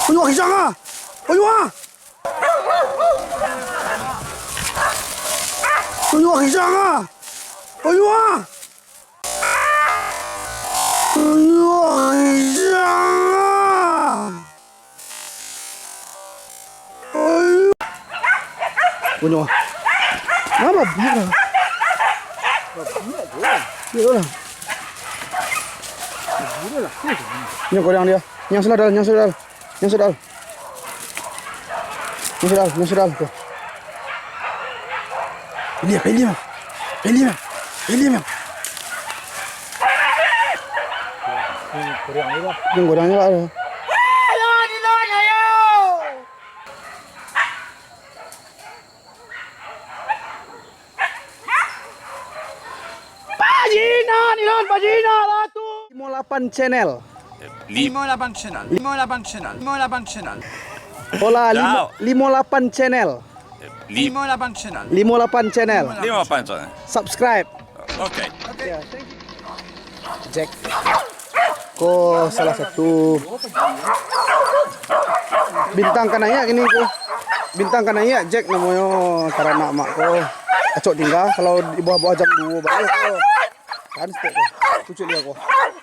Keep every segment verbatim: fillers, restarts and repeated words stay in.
Ayuah, kijang ah! Ayuah! Ayuah, kijang ah! Ayuah! Ayuah, kijang ah! Ayuah! Bunyo. Nah, babi lah. Iyolah. Nyo korang dia. Nyo sudah dah, nyo sudah. Nyo sudah. Nyo sudah, nyo sudah. Tuh. Pilih, pilih, pilih, pilih. Nyo korang ni lah. Pajina, Nilan, pajina lah tu. Limo Lapan Channel. Limo Lapan Channel. Limo Lapan Channel. Limo Lapan Channel. Hola, Limo, Ciao. Limo Lapan Channel. Limo Lapan Channel. Limo Lapan Channel. Limo Lapan Channel. Subscribe. Oke. Ya, thank you. Jack. Ko salah satu bintang ka naiak kini ko. Bintang ka naiak Jack namonyo, taranak mak ko. Acok tingga kalau di bawah-bawah jam duo baliak ko. Kan stek ko. Cucuk dia ko.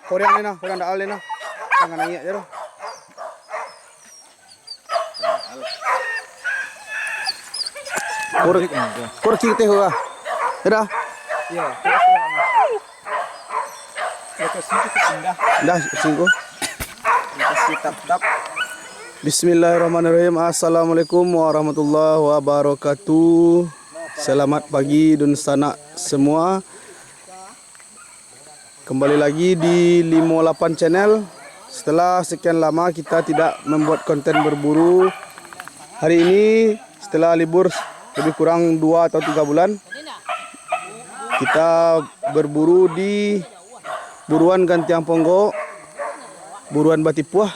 Koreang ni nah, koreang daal ni nah. Bintang ka naiak je tu. Kur-, kursi teh lah. Dah. Iya, kursi. Lokasi cukup indah. Dah, singko. Lokasi tap-tap. Bismillahirrahmanirrahim. Assalamualaikum warahmatullahi wabarakatuh. Selamat pagi, dunsanak semua. Kembali lagi di Limo Lapan Channel. Setelah sekian lama kita tidak membuat konten berburu, hari ini setelah libur lebih kurang dua atau tiga bulan, kita berburu di Buruan Gantiang Ponggok, Buruan Batipuah,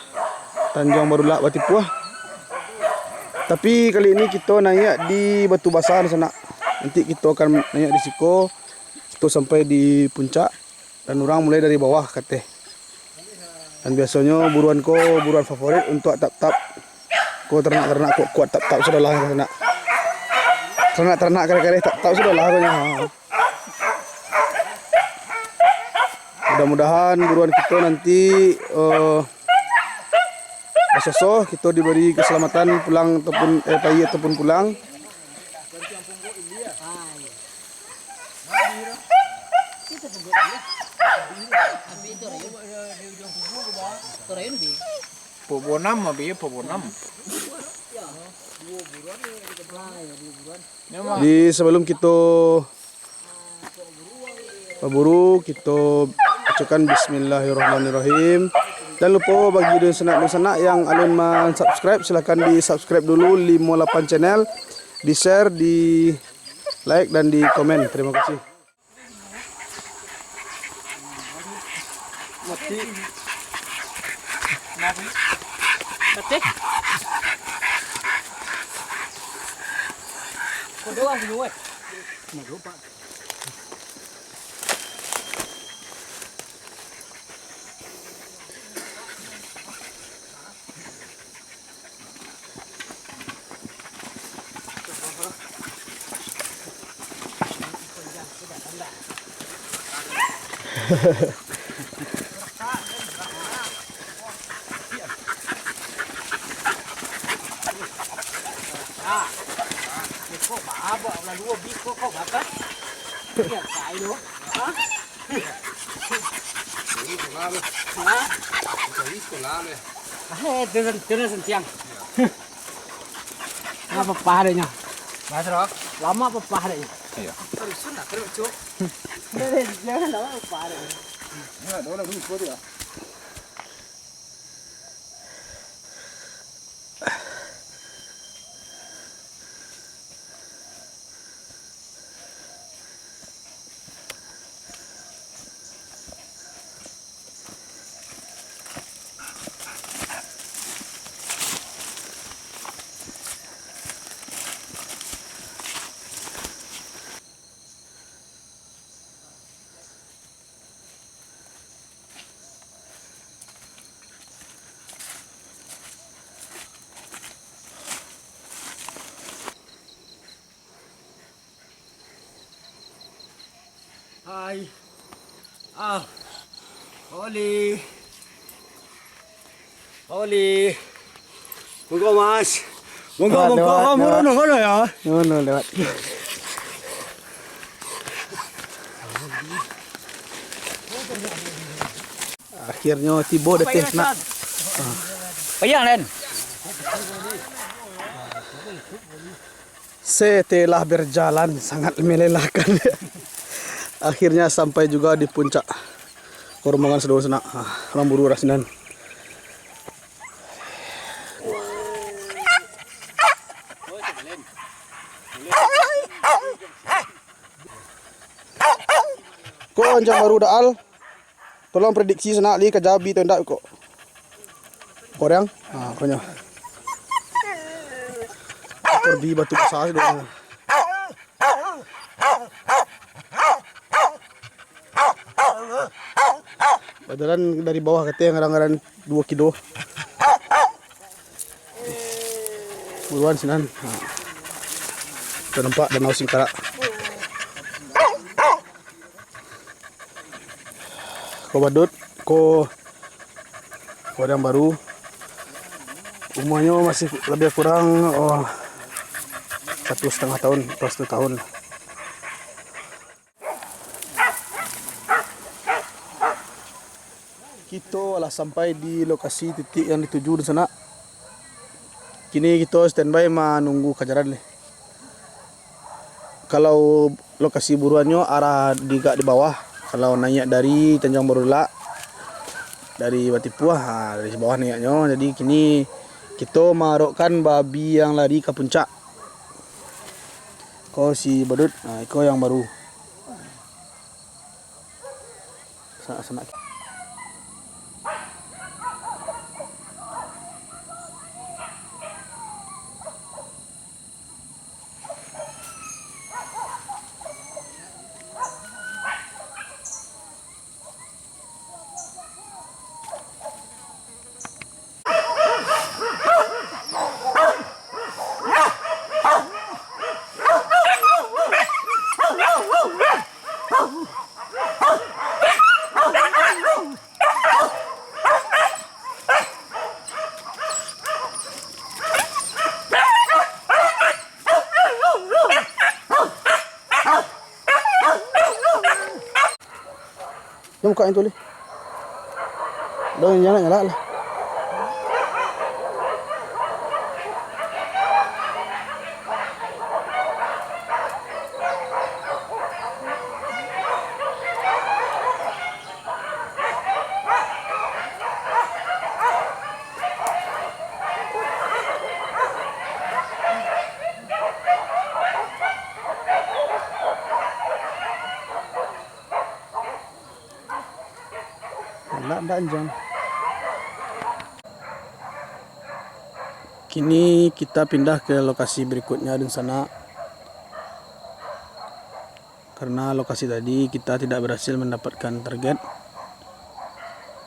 Tanjuang Barulak Batipuah. Tapi kali ini kita naiak di Batu Basah, sanak. Nanti kita akan naiak di siko. Kito sampai di puncak, dan urang mulai dari bawah ka ateh. Dan biasonyo buruan ko buruan favorit untuak tap-tap. Ko taranak-taranak kuat-kuat tap-tap sudah lah, taranak. Taranak-taranak kareh-kareh tap-tap sudah lah ko nyo. Mudah-mudahan buruan kito nanti, eh, basoso, kito diberi keselamatan pulang ataupun, eh, pai ataupun pulang. Pokok bonam, abi, pokok bonam. Di sebelum kito baburu, kito bacokan bismillahirrahmanirrahim. Jan lupo bagi dunsanak-dunsanak yang alun man-subscribe, silahkan di-subscribe dulu Limo Lapan Channel, di-share, di-like, dan di-komen. Terima kasih. Mati. Mati. Kodoh lah, sinuet. Hah? Eh, turun, turun sentiang. Lama papah adanya. Mas, Rob. Lama papah adanya. Iya. Terus nak, terus, Cuk. Jangan lama papah adanya. Enggak, ada orang dulu, dia. Hai. Ah. Oli. Oli. Monggo, Mas. Monggo, lewat, monggo. Lewat, murun, lewat. Murun, ya. Murun, lewat. Akhirnyo tibo di ateh, nak. Payah, Len. Setelah berjalan sangat melelahkan, akhirnya sampai juga di puncak. Ko rombongan sadonyo sanak, ah, urang buru urang sinan. Ko anjang baru, Daal. Tolong prediksi sanak, lai ka jadi atau indak ko. Korang, ha, konyo. Korbi batu basa sudah. Bajalan dari bawah ka ateh, ngaran-ngaran duo kilo. Buruan sinan. Ha. Sudah nampak Danau Singkarak. Ko badut, ko urang baru. Umuanyo masih labiah kurang, oh, satu satangah tahun atau satu tahun. Kito lah sampai di lokasi titik yang dituju di sanak. Kini kito standby manunggu kajaran lai. Kalau lokasi buruannyo arah di, agak di bawah, kalau naiak dari Tanjuang Barulak, dari Batipuah, ha, dari bawah naiaknyo. Jadi kini kito maarokkan babi yang lari ka puncak. Ko si badut, ha, iko yang baru. Sa-, sanak. Jan bukak pintu lai. Dah, jan galak-galak lah. Ndak, ndak, anjang. Kini kita pindah ke lokasi berikutnya, dunsanak. Karena lokasi tadi kita tidak berhasil mendapatkan target.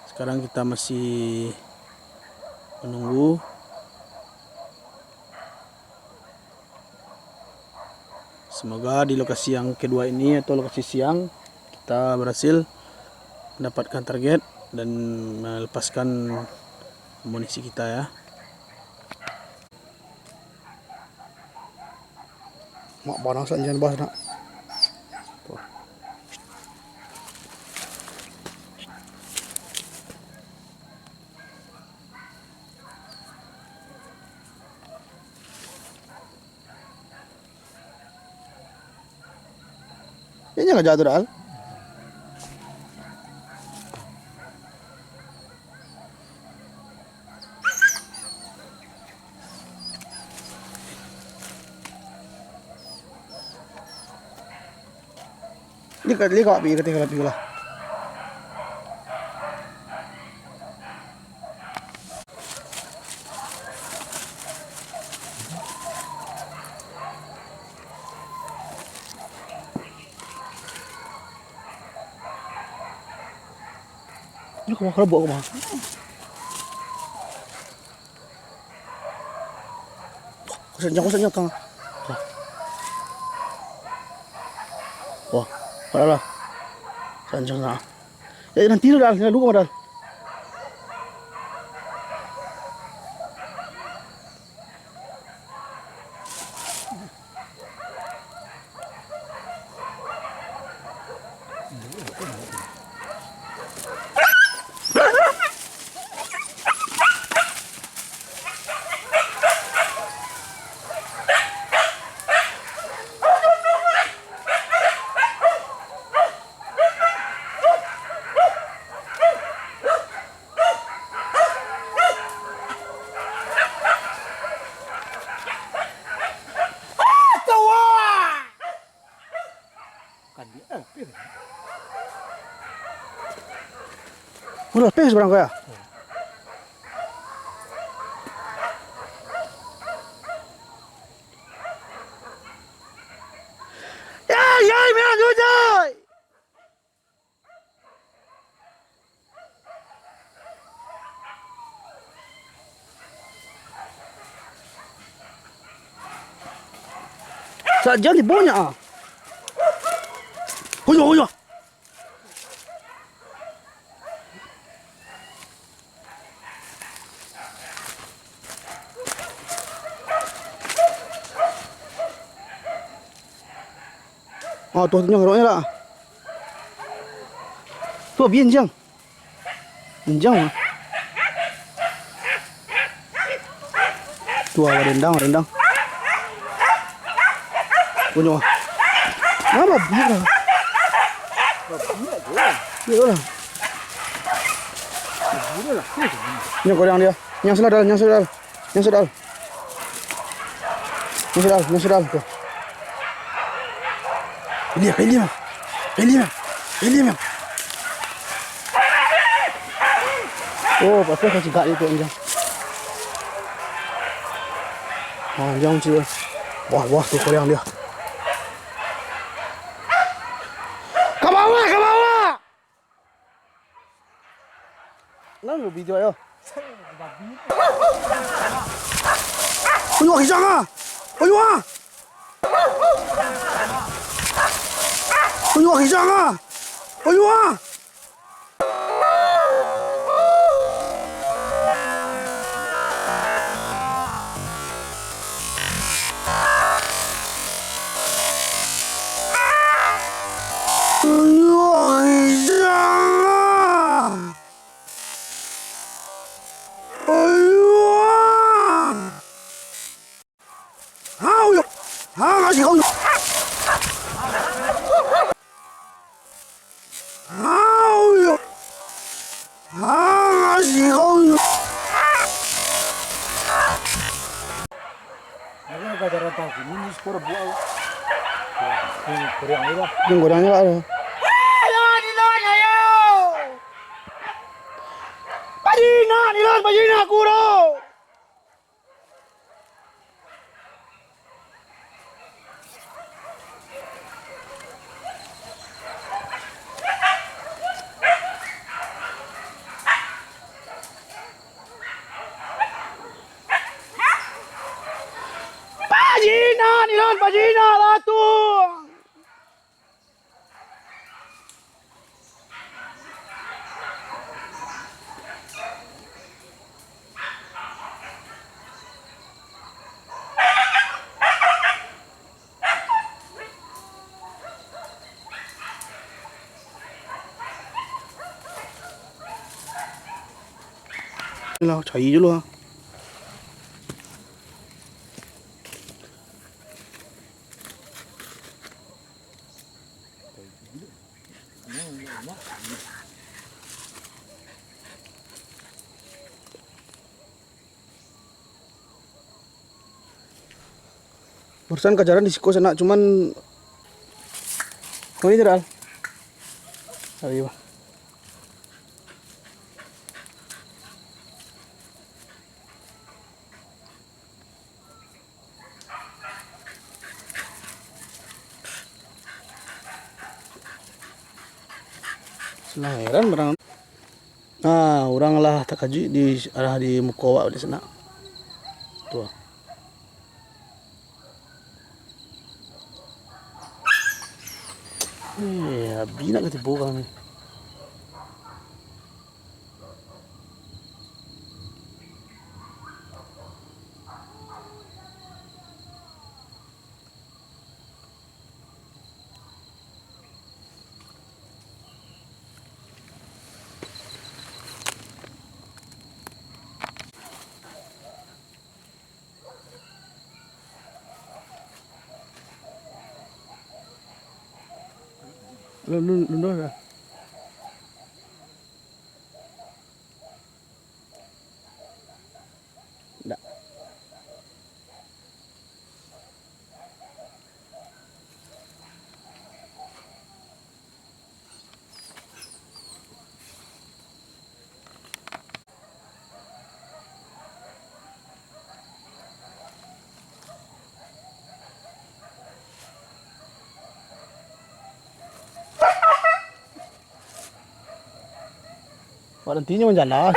Sekarang kita masih menunggu. Semoga di lokasi yang kedua ini atau lokasi siang, kita berhasil mendapatkan target dan melepaskan amunisi kita, ya. Mak, panas anjiang, bah, nak. Tuh. Inyo aja tu, Dal. Ni ka, ni ka pi, ka tinggal pi lah. Ni kau makan buat kau mah. Kau sanjang, kau sanjang kang. Wah, wah, kalah lah. Panjang lah. Ya, nanti dulu dah, dulu dulu dah. Udah peh seberang kau ya? Ya, ya, merah jujai. Sajan di banyak ah. Hoyo, hoyo. Ah, tuah tu nyang roknya lah. Tuah bian jang. Injang mah. Tuah, rendang, rendang. Punyo. Apa? Iyolah. Ini goreng dia. Yang seladal, yang seladal. Yang seladal. Yang seladal, yang seladal. Tuh. Pilih, pilih, Bang. Pilih, Bang. Pilih, Bang. Oh, patah ka cigak itu, anjang. Anjang, cik. Wah, wah, tu koreang dia. Ka bawah, ka bawah! Nan lu video yo? Ayo, kijang ah! Ayo ah! Ayo, kijang ah! Ayo ah! Ayo, kijang ah! Ayo ah! Hau yo. Hang aji kau yo. Hau yo. Hang aji kau yo. Ini agak jarang tahu. Ini skor buat. Ini kurang ni lah. Yang kurang ni lah. Ayo, di luar, ayo. Pajina, di luar, pajina, kuro. Pajinan, Ilan, pajinan lah tu. Lah, cari je lah. Barusan kajaran di siko sanak, cuman, oh, ini, Dal. Sorry, bah. Senang heran barang. Nah, urang lah takajuik di arah di muko awak di sana. Tuh. Eh, abih nak katibo urang ni. Lu, lu, lu, lu, lah. Ndak. Wak, nantinyo manjalan.